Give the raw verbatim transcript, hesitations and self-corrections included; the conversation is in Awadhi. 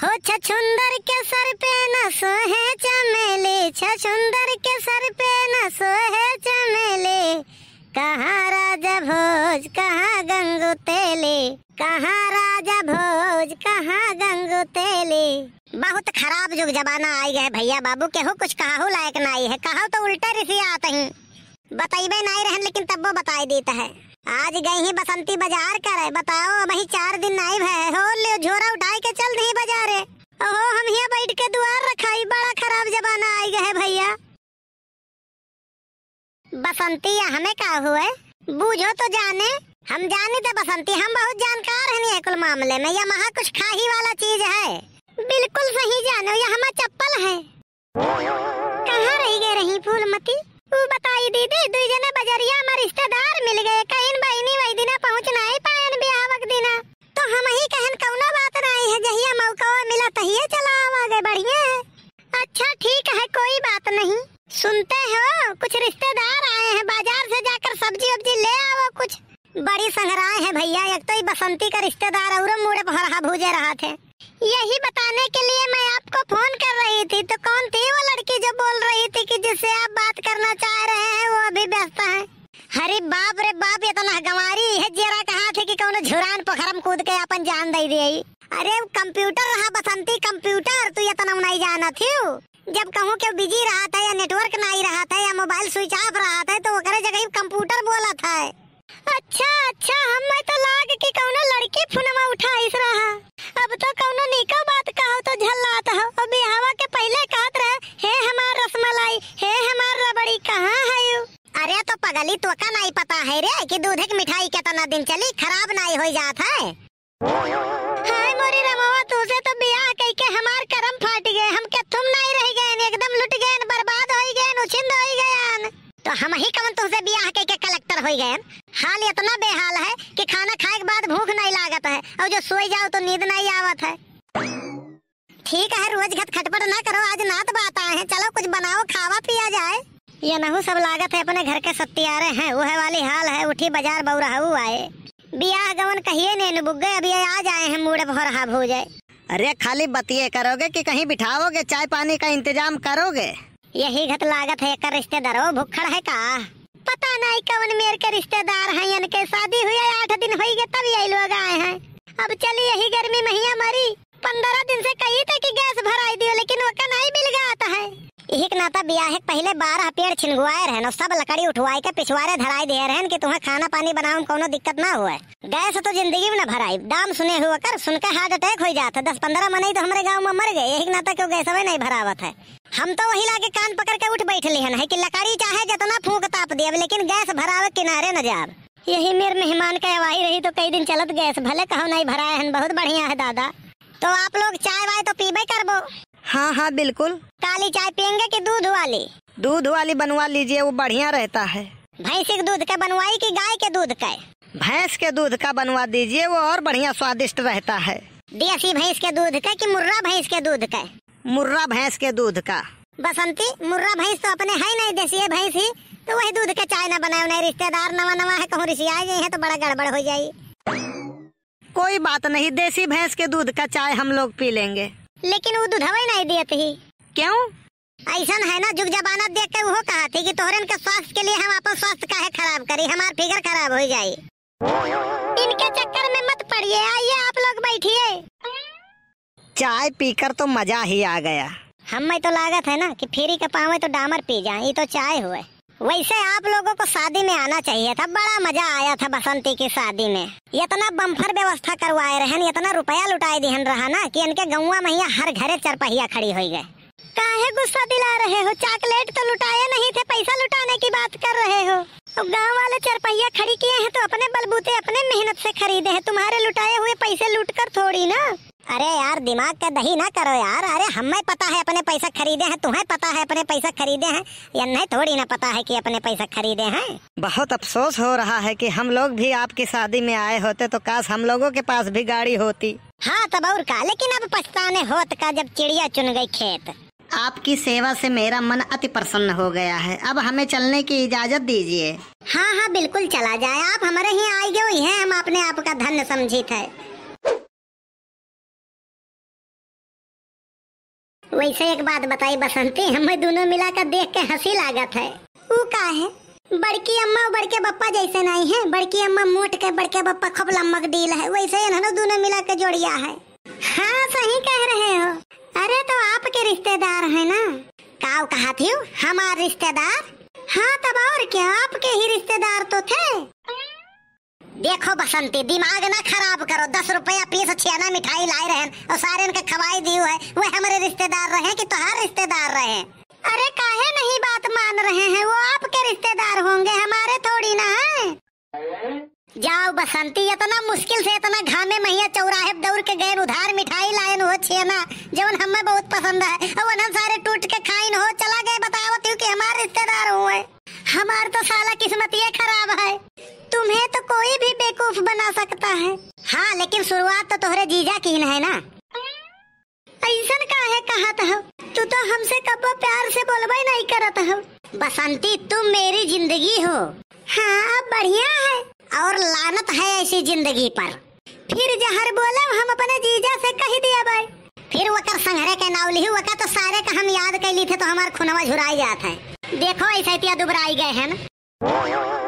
हो छछुंदर के सर पे न सोहे चमेली, छछुंदर के सर पे न सोहे चमेली। कहाँ राजा भोज, कहाँ गंगू तेली, कहाँ राजा भोज, कहाँ गंगू तेली। बहुत खराब जुग जमाना आइ गए भइया बाबू, केहू कुछ कहहू लायक नाई है, कहउ तो उल्टा रिसियात ही। बतइबे नाई रहन, लेकिन तब्बो बताइ दीत है। आज गइ ही बसंती बजार करे, बताओ, अबहीं चार दिन नाई भए, हो लियो झोरा उठाइ के चल दीं बजारे। ओहो, हम हियाँ बइठ के दुआर रखाई, बड़ा खराब जमाना आइ गए भइया। बसंती, या हमें का हुए? बूझो तो जाने। हम जानी थे बसंती, हम बहुत जानकार हनी है कुल मामले में, या महा कुछ खाही वाला चीज है। बिल्कुल सही जानो, या हमा चप्पल है। कहाँ रहि गए रही फूलमती? ऊ बताई दीदी, दुइ जने बजरिया में रिश्तेदार मिल गए, कहिन बहिनी वही दिना पहुँच नाई पायन बियाहवा के दिना। तो हमही कहन कउनो बात नाई है, जहिया मौका मिला तहिये चला आवा गए, बढ़िया है। अच्छा ठीक है, कोई बात नहीं। सुनते हो, कुछ रिश्तेदार आए हैं, बाजार से जाकर सब्जी वब्जी ले आओ कुछ। बड़ी संघराए है भइया, एक तो ई बसंती का रिश्तेदार अउर मूड़े भरहा भूजे रहत है। यही बताने के लिए मैं आपको फोन कर रही थी, तो कौन थी वो लड़की जो बोल रही थी कि जिससे आप बात करना चाह रहे हैं, वो अभी व्यस्त हैं? अरे बाप रे बाप, इतना गंवारी है, जेरा कहा थे कि कौनो झुरान पोखरम कूद के अपन जान दइ दिए। अरे कंप्यूटर रहा बसंती, कंप्यूटर, तू इतना नहीं जानत हियो। जब कहूँ केहू busy रहत है या network नाई रहत है या mobile switch off रहत है, तो ओकरे जगह ही computer बोलत है। अच्छा, अच्छा, हमें तो लाग कि कउनो लड़की फोनवा उठाइस रहा। अब तो कउनो नीको बात कहो तो झल्लात हो। अब बियाहवा के पहिले कहत रहे, "हे हमार रसमलाई, हे हमार रबड़ी, कहाँ है यू?" अरे तो पगली, तोका नाई पता है रे कि दूधे के मिठाई केतना दिन चली, खराब नाई होइ जात है। हाय मोरी रमवा, तुहसे तो बियाह कइके हमार करम फाटि गए, हम केथुम नाई रहि गएन, एकदम लुटि गएन, बर्बाद होइ गएन, उछिंद होइ गएन। तो हमही कवन तुहसे बियाह कइके collector होइ गएन? हाल इतना बेहाल है कि खाना खाए के बाद भूख नाई लागत है, अउर जो सोइ जाओ तो नींद नाई आवत है। ठीक है, रोज घट खटपट ना करो, आज नात बात आए हैं, चलो कुछ बनाओ, खावा पिया जाए। ये नहु सब लागत है अपने घर के सत्यारे हैं, उहे वाली हाल है, उठी बजार बउरहऊ आए। बियाह गवन कहिए ने नुबुक गए, अब ये आ जाए हैं मूड़े भोरहा भूजे। अरे खाली बतिये करोगे कि कहीं बिठाओगे, चाय पानी का इंतजाम करोगे? यही घट लागत है, एकर रिश्तेदारो भुक्खड़ है का? पता नाई कवन मेर के रिश्तेदार हैं, इनके शादी हुए आठ दिन होई गए तब यही लोग आए हैं। अब चली यही गर्मी महिया मरी। पन्द्रह दिन से कही थे कि गैस भराई दियो, लेकिन ओका नाई मिल गया आता है। यही के नाता बियाह के पहिले बारह पेड़ छिनगुआए रहन अउर सब लकड़ी उठवाए के पिछवारे धराई दिए रहन कि तुम्हें खाना पानी बनावे में कउनो दिक्कत ना हुए। गैस तो जिंदगी में न भराई, दाम सुने हुए कर, सुन के heart attack होइ जात है। दस पन्द्रह मनई तो हमरे गाँव में मर गए, यही के नाता केहू गैसवे नाई भरावत है। हम तो वही लागे कान पकड़ के उठ बैठ लिहन है कि लकड़ी चाहे जितना फूंक ताप देब, लेकिन गैस भरावे किनारे न जाब। यही मेर मेहमान के आवाही रही तो कई दिन चलत गैस, भले कहो नाई भराए हन, बहुत बढ़िया है दादा। तो आप लोग चाय वाय तो पीबे करबो? हाँ, हाँ, बिल्कुल। काली चाय पियेंगे कि दूध वाली? दूध वाली बनवा लीजिए, वो बढ़िया रहता है। भैंस के दूध का बनवाई कि गाय के दूध का? भैंस के दूध का बनवा दीजिए, वो और बढ़िया स्वादिष्ट रहता है। देसी भैंस के दूध का कि मुर्रा भैंस के दूध का? मुर्रा भैंस के दूध का। बसंती, मुर्रा भैंस तो अपने है नहीं, देसी भैंस ही, तो वही दूध के चाय ना बनाए, नहीं रिश्तेदार नवा नवा है, कहूँ रिसियाए गए हैं तो बड़ा गड़बड़ हो जाई। कोई बात नहीं, देसी भैंस के दूध का चाय हम लोग पी लेंगे। लेकिन वो दूधवे नहीं देत ही। क्यों? ऐसन है ना, जुग जमाना देख के वो कहा थी कि तोहरन के स्वास्थ्य के लिए हम अपन स्वास्थ्य काहे खराब करी, हमार figure खराब हो जाई। इनके चक्कर में मत पड़िए, आइए आप लोग बैठिए। चाय पीकर तो मजा ही आ गया। हमें तो लागत है ना कि free का पावे तो डामर पी जाए, ये तो चाय हुए। वैसे आप लोगों को शादी में आना चाहिए था, बड़ा मजा आया था बसंती की शादी में। इतना bumper व्यवस्था करवाए रहन, इतना रुपया लुटाए दिहन रहा ना कि इनके गौवा में हियाँ हर घरे चरपहिया खड़ी होइ गए। काहे गुस्सा दिला रहे हो? Chocolate तो लुटाए नहीं थे, पैसा लुटाने की बात कर रहे हो। अब गांव वाले चरपहिया खड़ी किए हैं तो अपने बलबूते, अपने मेहनत से खरीदे हैं, तुम्हारे लुटाए हुए पैसे लूट कर थोड़ी ना। अरे यार, दिमाग का दही ना करो यार। अरे, हमें पता है अपने पैसा खरीदे हैं, तुम्हें पता है अपने पैसा खरीदे हैं, या नहीं थोड़ी ना पता है कि अपने पैसा खरीदे हैं। बहुत अफसोस हो रहा है कि हम लोग भी आपकी शादी में आए होते तो काश हम लोगों के पास भी गाड़ी होती। हाँ, तब और का, लेकिन अब पछताने होत का जब चिड़िया चुन गई खेत। आपकी सेवा से मेरा मन अति प्रसन्न हो गया है, अब हमें चलने की इजाजत दीजिए। हाँ, हाँ, बिल्कुल चला जाए, आप हमारे ही आए गए हैं, हम अपने आप का धन्य समझित है। वैसे एक बात बताई बसंती, हमें दोनों मिला के देख के हंसी लागत है। ऊ का है? बड़की अम्मा और बड़के बप्पा जैसे नहीं है। बड़की अम्मा मोट के, बड़के बप्पा खूब लम्बक डील है, वैसे इन्हनो दोनों मिला के जोड़िया है। हाँ, सही कह रहे हो। अरे, तो आपके रिश्तेदार है ना? काव कहा थी, हमार रिश्तेदार? हाँ, तब और क्या, आपके ही रिश्तेदार तो थे। देखो बसंती, दिमाग ना खराब करो। दस रुपया पीस छेना मिठाई लाए रहन और सारेन के खवाई दियो है, वह हमरे रिश्तेदार रहे कि तोहार रिश्तेदार रहे? अरे, काहे नहीं बात मान रहे हैं? वो आपके रिश्तेदार होंगे, हमारे थोड़ी ना है। जाओ बसंती, इतना मुश्किल से इतना घामे महिया चौराहे पे दौड़ के गए, उधार मिठाई लायन हो छेना, जवन हमें बहुत पसंद है, और उन्हन सारे टूट के खाइन हो, चला गए बतावत हूँ कि हमार रिश्तेदार हुए। हमार तो साला किस्मत ये खराब है, तुम्हें तो कोई भी बेवकूफ बना सकता है। हाँ, लेकिन शुरुआत तो तोहरे जीजा की न है ना। ऐसन काहे कहत हो? तू तो हमसे कब्बो प्यार से बोलबे नहीं करत हो। बसंती, तुम मेरी जिंदगी हो। हाँ, अब बढ़िया है। और लानत है ऐसी जिंदगी पर। फिर जहर बोले हम अपने जीजा से कह दिया भाई। फिर वकर संघरे के नाव लिही, वका तो सारे का हम याद कैली थे तो हमार खुनवा झुराई जात है। देखो ऐसे इतिया दुबराई गए हैं ना।